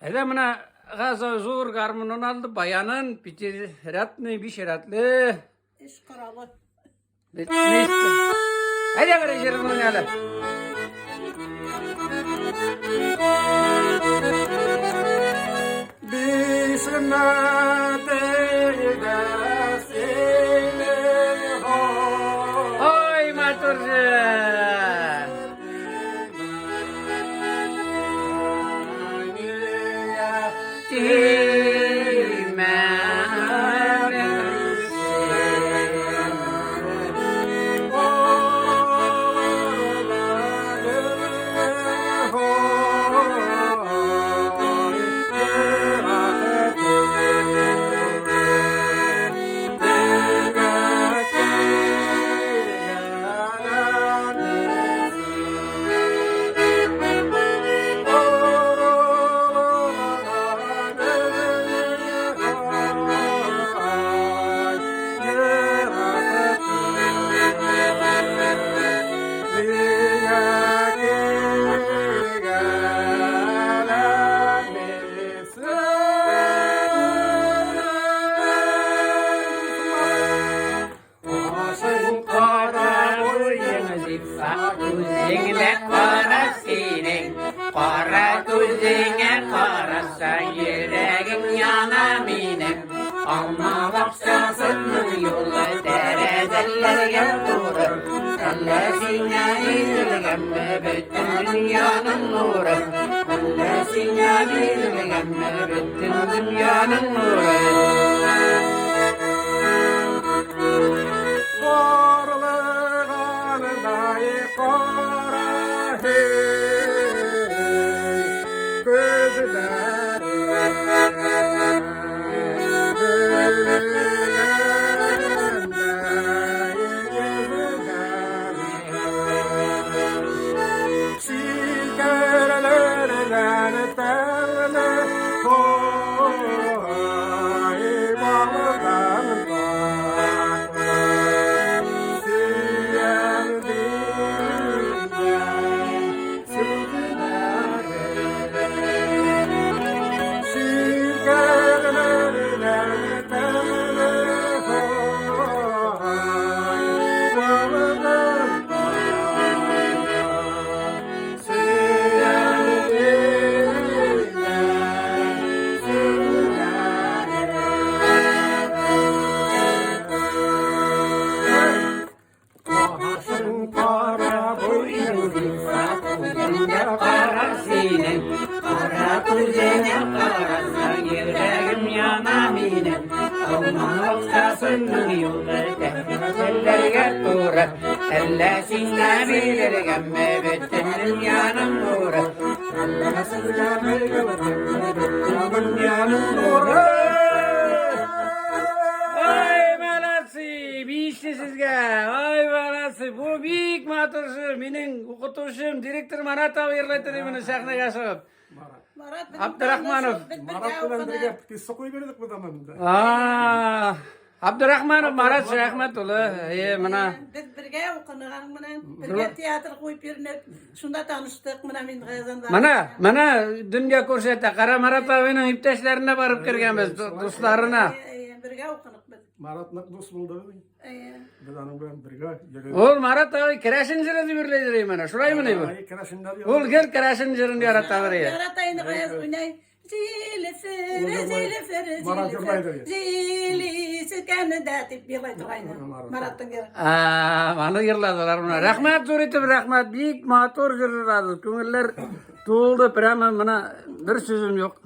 Әйдә менә газа зур гармунын алды, баянын, пятирядный, биш рәтле. Эш коралы. Әйдә бер җырын әле. Ой, матур җыр. Күзеңә кара синең, кара күзеңә карасаң, йөрәгем яна минем. Алма бакчасының юлы тәрәзәләргә туры. Әллә сиңа бирелгәнме бөтен дөньяның нуры? Әллә сиңа бирелгәнме бөтен дөньяның нуры? Әллә сиңа бирелгәнме бөтен дөньяның нуры? Әллә сиңа бирелгәнме бөтен дөньяның нуры? Ай, молодцы! Бишле сезгә! Ай, молодцы! Бу бик матур җыр. Минем укытучым, директор Марат абый йырлый торды моны сәхнәгә чыгып. Марат безнең Абдрахманов. танышып, без бергә Марат белән укыдык. бергә пицца куеп бирдек бу заманда. А, Абдрахманов Марат Шәяхмәт улы. Әйе, менә. Без бергә укынган менә, бергә театр куеп йөренеп, шунда таныштык менә мин Газанда. Менә, менә дөнья күрсәтә. Кара Марат абыйның иптәшләренә барып кергәнбез, дусларына. Әйе, бергә укынык без. Марат нык дус булды. Әйе. Без аның белән бергә йөрдек. Ул Марат абый керәшен җыры дип йөрләйдер менә. Шулаймыни бу? Ай, керәшеннәр Ул гел керәшен җырын ярата бер. Ярата инде Гаяз уйнай. Җилефер, җилефер, Марат җилефер, җырлайды. җилесе кәнедә дип елай торгайны. Мараттың йыры. А, аны йырладылар менә. Рәхмәт зур итеп, рәхмәт. Бик матур җырладыгыз. Күңелләр тулды, прямо менә бер сүзем юк.